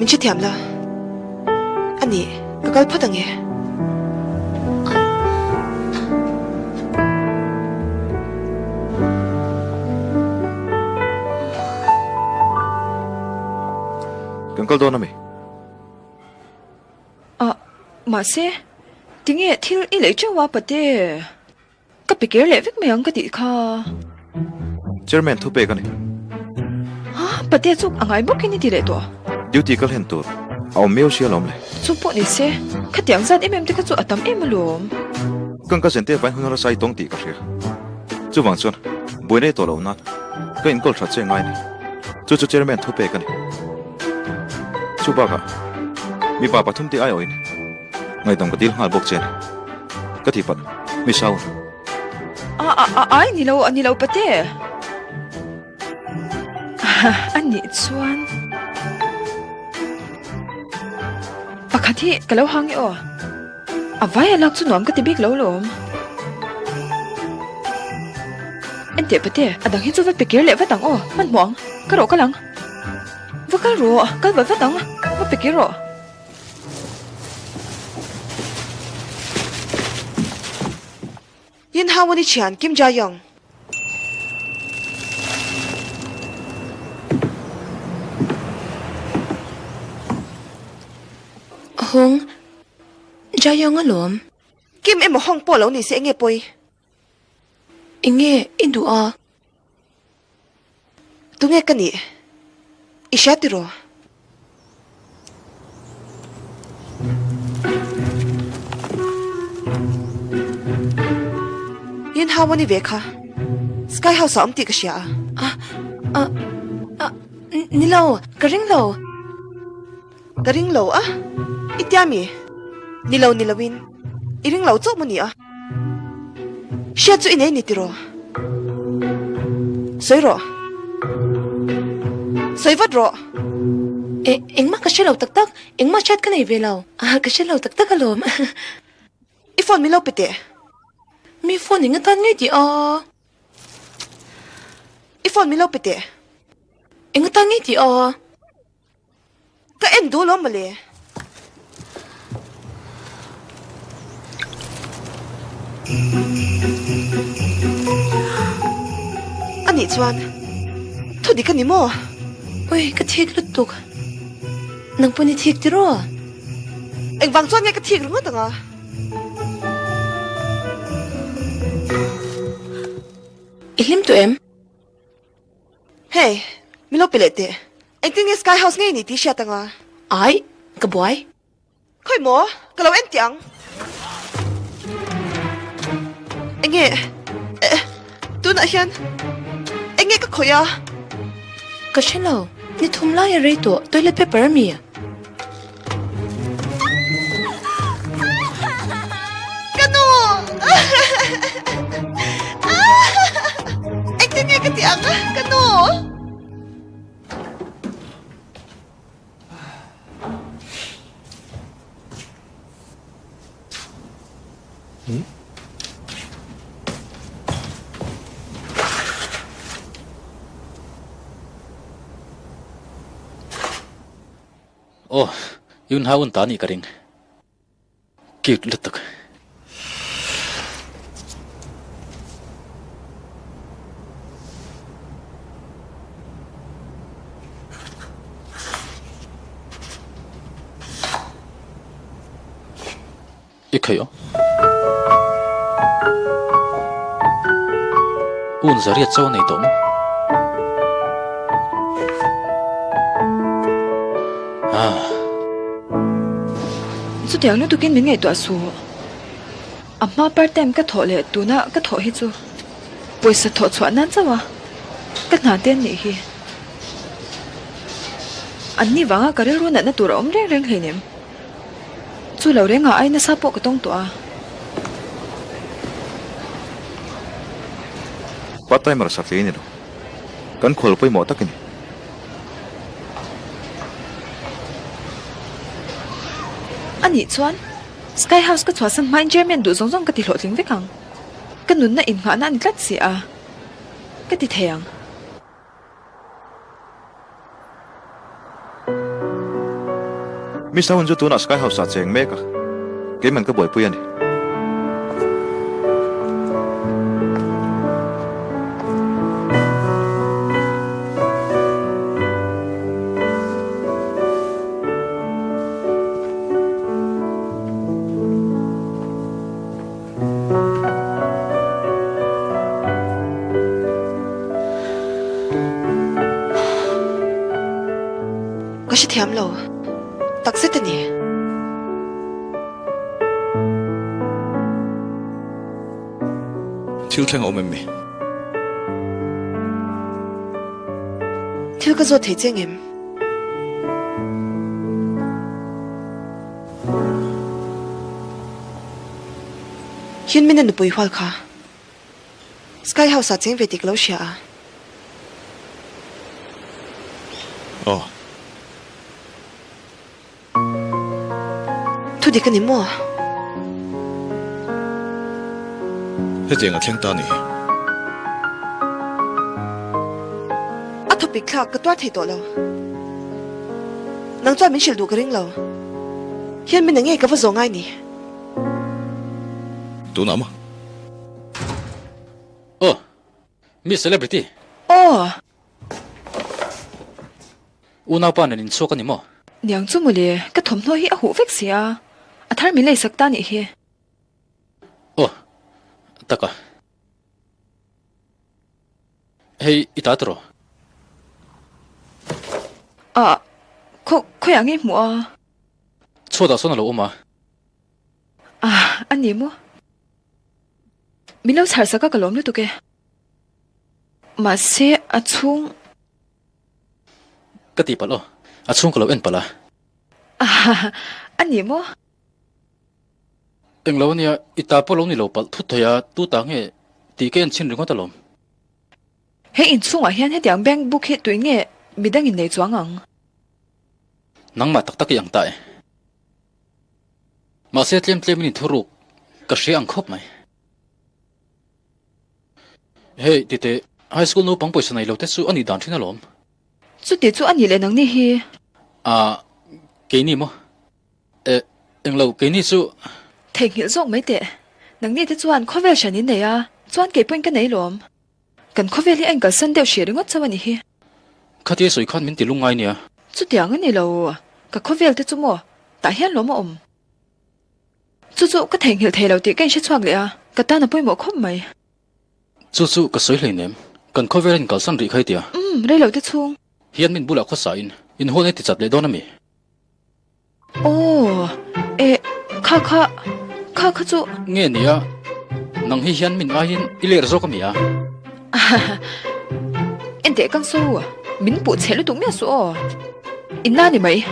hrethiam la. A nih, ka kal phawt ang e. Kan kal dawn a mi? Ah, mahse, tinge thil i lei teuh a pate? Ka pe kir leh vek mai ang ka tih kha. Chairman thu pek a ni. Ha, Patea chu a ngai bawkin i ti leh tawh. Duty kal hen tur a awm miau sia lawm le. Chu pawh ni se, khatiang zat em em te kha chu a tam em alawm. Kan cousin te vain hun harsa i tawng tih ka hria. Chuvang chuan buai nei tawh loh nan ka inkawl that che ngai a ni. Chu chu chairman thu pek a ni. Chu bakah mipa pathum te aiawhin Ngaihdam ka dil nghal bawk che a ni. Ka ti palh, Miss Aun. A, a, a, ai ni lo, a ni lo pate. A nih chuan. Pakhat hi ka lo hang e aw. A vai a lak chu nuam ka ti bik lo lawm. Enteh pate, a dang hi chu va pe kir leh vat ang aw, hmanhmawh ang. Ka rawh kal ang. Va kal rawh, kal vat vat ang, va pe kir rawh. Yin Hao ani thian Kim Ja Young. Hong Ja Young alawm. Kim emaw Hong pawh lo ni se enge pawi? Enge i duh a? Tunge ka nih? I hria tiraw? Yin Hao ani ve kha. Sky House ah awm tih ka hria a. A, a, a, ni lo, ka ring lo. Ka ring lo a? I tia mi? Ni lo ni loin, i ring lo chauh maw ni a? Hriat chu i nei ni tiraw? Sawi rawh. Sawi vat rawh. E, engmah ka hre lo tak tak. Engmah hriat ka nei ve lo. Ka hre lo tak tak alawm. I phone min lo pe teh. Mi phone eng atan ngei tih a? I phone min lo pe teh. Eng atan ngei tih a? Ka en duh lo mawle. A nih chuan thu dik a ni maw? Ui, ka thik lutuk. Nang pawn i thik tiraw? Engvang chuan nge ka thik ringawt ang a? I hlim tawh em? Hey, min lo pe leh teh. Engtin nge Sky House ngei ni tih hriat anga? Ai, ka buai. Khawi maw? Ka lo en tih ang. Enge, eh, tunah hian enge ka khawih a? Ka hre lo, ni thum lai a rei tawh, toilet paper a mi? Ka nu! Engtin nge ka tih ang? Ka nu! Aw, Yun Hao an ta anih ka ring. Cute lutuk. I khaih aw. Un zariat chaw a nei tawh maw? Ah. Chutiang lutukin min ngaihtuah suh. A hma part time ka thawh leh tuna ka thawh hi chu pawisa thawh chhuah nan chauh a ka hna te an nih hi. An ni vanga ka rilru natna tur a awm reng reng hleinem. Chu lo rengah ai nasa pawh ka tawng tawh a. Part timer sa hle ni lo. Kan khual pawimawh tak i ni. A nih chuan Sky House ka chhuahsan hmain Chairman duh zawng zawng ka ti hlawhtling vek ang. Ka nunna innghahna a ni tlat si a, ka ti thei ang. Miss Haun chu tunah Sky House ah cheng mek a, keiman ka buaipui a ni. Ka hrethiam lo. Takzet a ni. Thil thleng a awm em mi? Thil ka zawt thei che ngem? Hyunmin-a nupui hual kha Sky House-ah cheng ve tih ka lo hria a. Aw. Thu dik a ni maw? Hetiang a thleng ta ni hi. A thawpik thlak ka tuar thei tawh lo. Nang chuan min hrilh duh ka ring lo. Hian min enge ka va zawh ngai ni? Tunah maw? Aw, Miss Celebrity. Aw. Unaupa nen inchhuak a ni maw? Niang chu mawle, ka thawmhnaw hi a huh vek si a, a thar min leisak ta nih hi. Aw, taka. Hei, i ta tawh. A, khaw, khawiah nge hmuh a? Chhuatah sawn a lo awm a. A, a ni maw? Min lo chhar sak a ka lawm lutuk e. Mahse, a chhung. Ka tih palh aw, a chhung ka lo en palh a. A, a ni maw? Englo ania, i ta pawh lo ni lo palh thut thei a, tu ta nge tih ka en chhin ringawt alawm. He inchhungah hian hetiang bank book hi tui nge midangin nei chuang ang? Nangmah tak tak i ang ta e. Mahse tlem tlemin inthuruk ka hria ang khawp mai. Hei titeh, high school naupang pawisa nei lo te chu a nih dan thin alawm. Chuti chu a nih leh nangni hi? Ah, keini maw? Eh, englo, keini chu. Theihnghilh zawk mai teh. Nangni te chuan khawvel hran in nei a, chuan kei pawhin ka nei lawm. Kan khawvel hi a inkalsan deuh hrih ringawt chauh a nih hi. Khatia sawi khan min ti lungngai nia. Chutiang a ni lo, ka khawvel te chu maw, tah hian lawm a awm. Chu chu ka theihnghilh thei lo tih ka inhre chhuak leh a, ka tan a pawimawh khawp mai. Chu chu ka sawi hleinem, kan khawvel a inkalsan rih kha i tia. Umm, rei lo te chhung. Hian min bulah khawsa in, inhual e ti chat leh dawn a mi? Aw, eh, kha kha, kha kha chu. Nge nia, nang hi hian min aiin i ler zawk a mi a? Enteh kang so, min puh chhe lutuk miah suh aw. Inna ni mai.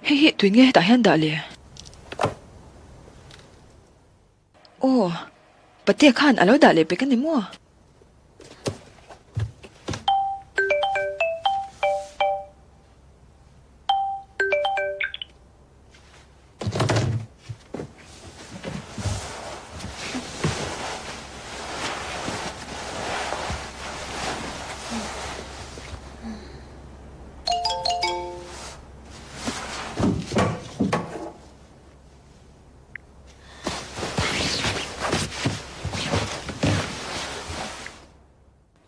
Hei hi tui nge hetah hian dah le? Aw, Patea khan a lo dah leh pek a ni maw?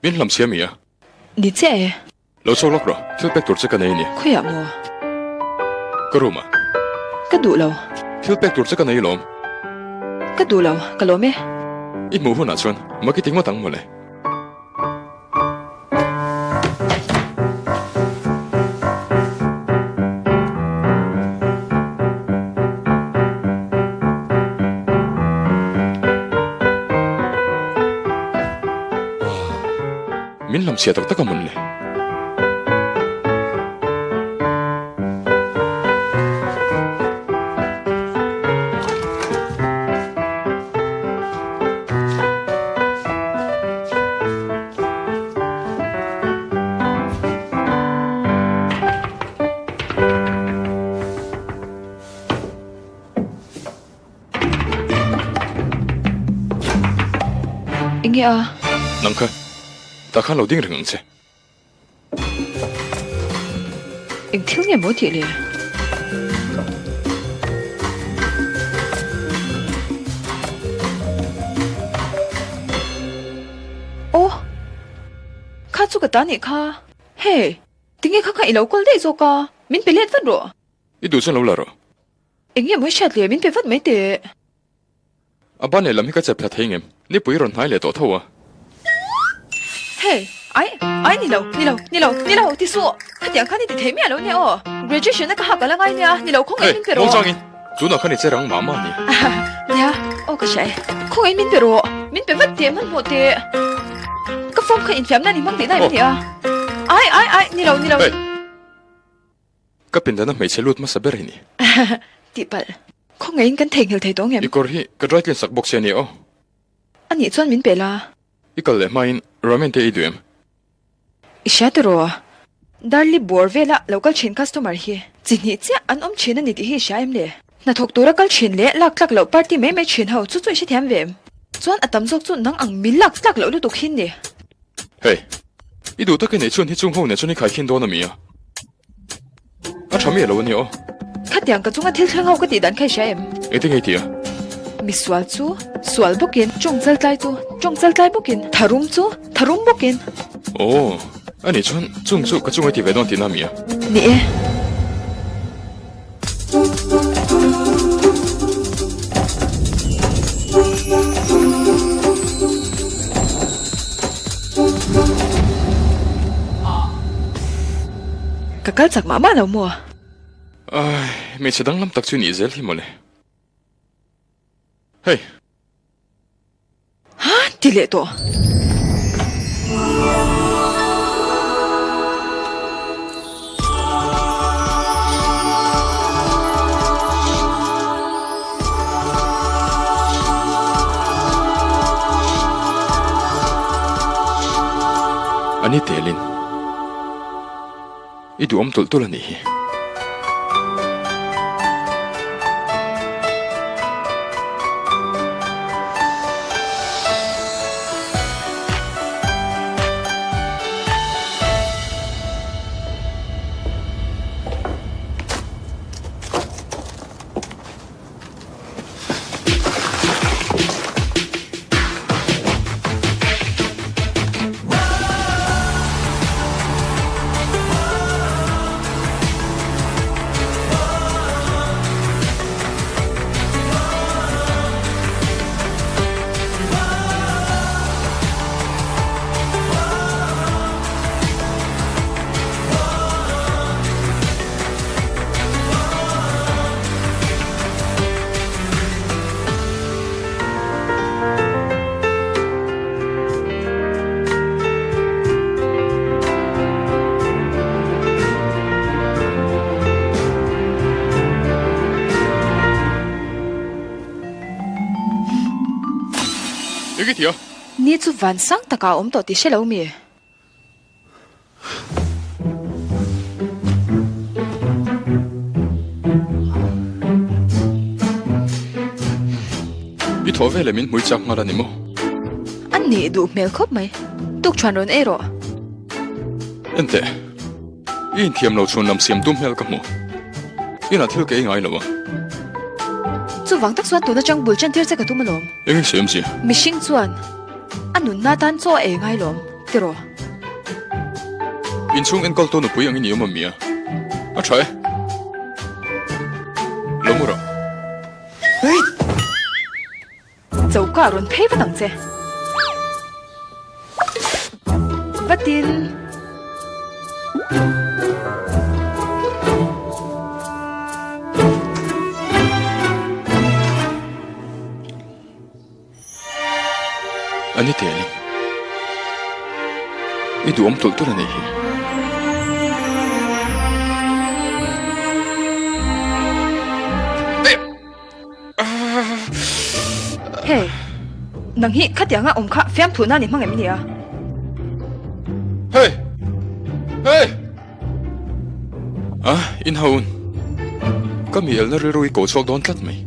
Min hlam chhia mi a? Ni chiah e. Lo chhuak lawk rawh, thil pek tur che ka nei a ni. Khawiah maw? Ka room ah. Ka duh lo. Thil pek tur che ka nei lawm. Ka duh lo, ka lawm e. I hmuh hunah chuan mak i ti ngawt ang mawle. Min lam chhia tak tak a mawn le. Enge a? Nang kha, tah khan lo ding reng ang che. Eng thil nge maw tih le? Aw! Kha chu ka ta nih kha. Hey! Tinge kha kha i lo kawl daih zawk a, min pe let vat rawh. I duh chuan lo la rawh. Eng nge maw i hriat le, min pe vat mai teh. A ban lehlam hi ka chep thla thei ngem, nipui rawn hnai leh tawh tho a. Hey! Ai! Ai ni lo, ni lo, ni lo, ni lo, ti suh! Khatiang khan i ti thei miah lo nia aw. Graduation a ka hak a la ngai nia, ni lo khawngaih min pe rawh. Hey! Mawngchangin, tunah khan i che rang mah mah a ni. Nia, aw ka hria e. Khawngaih min pe rawh, min pe vat teh, hmanhmawh teh. Ka form kha infiamna ni hmang tihna em ni a? Ai! Ai! Ai! Ni lo, ni lo. Hey! Ka pindana hmeichhe lut hmasa ber i ni. Tihpalh. Khawngaihin kan theihnghilh thei tawh ngem? I kawr hi ka dry clean sak bawk che a nia aw. A nih chuan min pe la. I kal leh hmain ramen te i duh em? I hria tiraw? Darli bawr vela lo kal thin customer hi chi hnih chiah an awm thin a ni tih hi i hria em le? Hnathawk tura kal thin leh lak tlak loh party mai mai thin ho chu chu i hrethiam ve em? Chuan a tam zawk chu nang ang mi lak tlak loh lutuk hi ni. Hey. I duh tak i neih chuan hi chung ho nen chuan i khaikhin dawn a mi a? A tha miah lo a nia aw. Khatiang ka chunga thil thleng ho ka tih dan kha i hria em? Engtin nge i ti a? Mi sual chu sual bawkin, tawng chaltlai chu tawng chaltlai bawkin, tharum chu tharum bawkin. Aw, a nih chuan chung chu ka chunga i ti ve dawn tihna a mi a? Ni e. Ka kal chak mah mah lo maw? Ai, hmeichhe danglam tak chu nih zel hi mawle. Hei! Ha, ti leh tawh. A ni telin. I duhawm tulh tulh a nih hi. Enge tia? Ni chu van sang takah a awm tawh tih hre lo mi? I thaw veleh min hmui chak nghal a ni maw? A nih duh hmel khawp mai. Tukṭhuan rawn ei rawh. Enteh, i inthiam lo chhun lam siam tum hmel ka hmu. Inah thil ka ei ngai lo a. Chuvang tak chuan tun aṭang bul ṭan tir che ka tum alawm. Eng i sawi awmzia? Mihring chuan a nunna tan chaw a ei ngai lawm. Tiraw? Inchhung enkawltu nupui angin i awm a mi a? A tha e. Lo mu rawh. Choka rawn phei vat ang che. Vatin. A ni teh a ni. I duhawm tulh tulh a nih hi. Hey, nang hi khatianga awm kha fiamthu nan i hmang em nia? Hey! Hey! A, in ho un. Ka mi elna rilru i ko chhuak dawn tlat mai.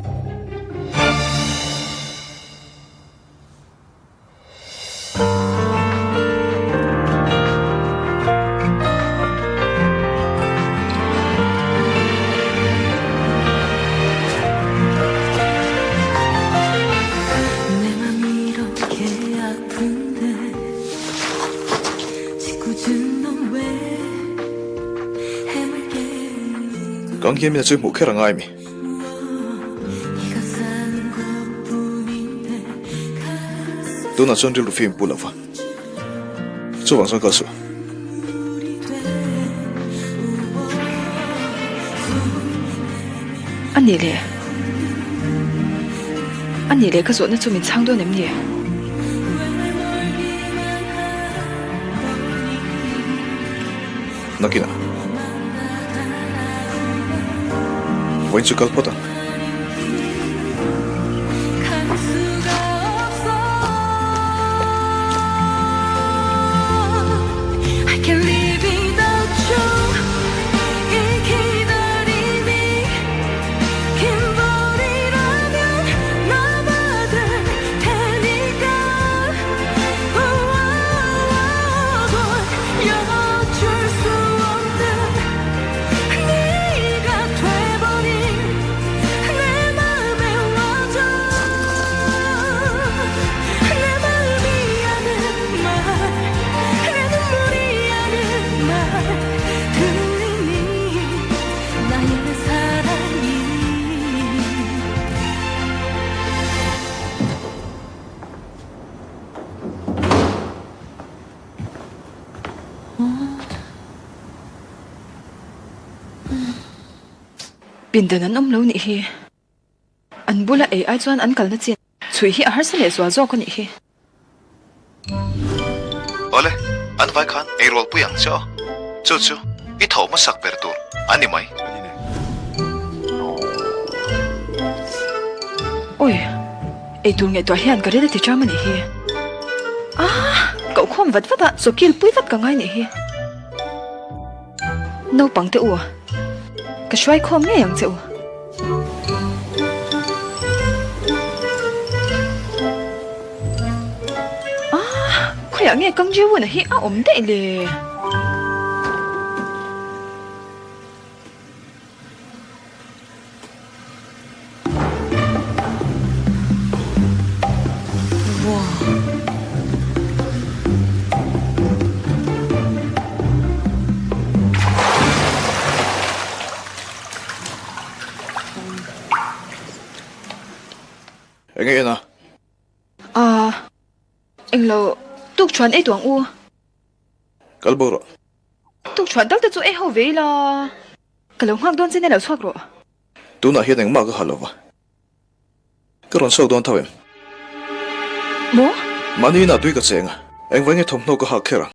Kang hian mina chu hmuh kher a ngai mi. Tunah chuan rilru fim pu lova. Chuvang chuan kal suh. A nih leh. A nih leh ka zawhna chu min chhang dawn em ni? Nakinah. Vawiin chu kal phawt ang. Pindan an awm lo nih hi. An bula ei ai chuan an kalna chin chhui hi a harsa leh zual zawk a nih hi. Awle, an vai khan ei rual pui ang che aw. Chu chu i tho hmasak ber tur a ni mai. Oi, ei tur ngaihtuah hian ka ril a ti cham a nih hi. Ah, koh khawm vat vat a, chawkil pui vat ka ngai nih hi. Naupang te u, ka hruai khawm ngei ang che u. Ah, khawiah nge Kang Ji-woon-a hi a awm daih le? Eng nge en a? Ah, englo tuk chuan ei tuang u. Kal bo rawh. Tuk chuan tal te chu ei ho ve ila. Ka lo nghak dawn che nia lo chhuak rawh. Tunah hian engmah ka ha lo va. Ka rawn chhuak dawn tho em? Maw? Mahni inah tui ka cheng a, engvai nge thawmhnaw ka hak kher ang?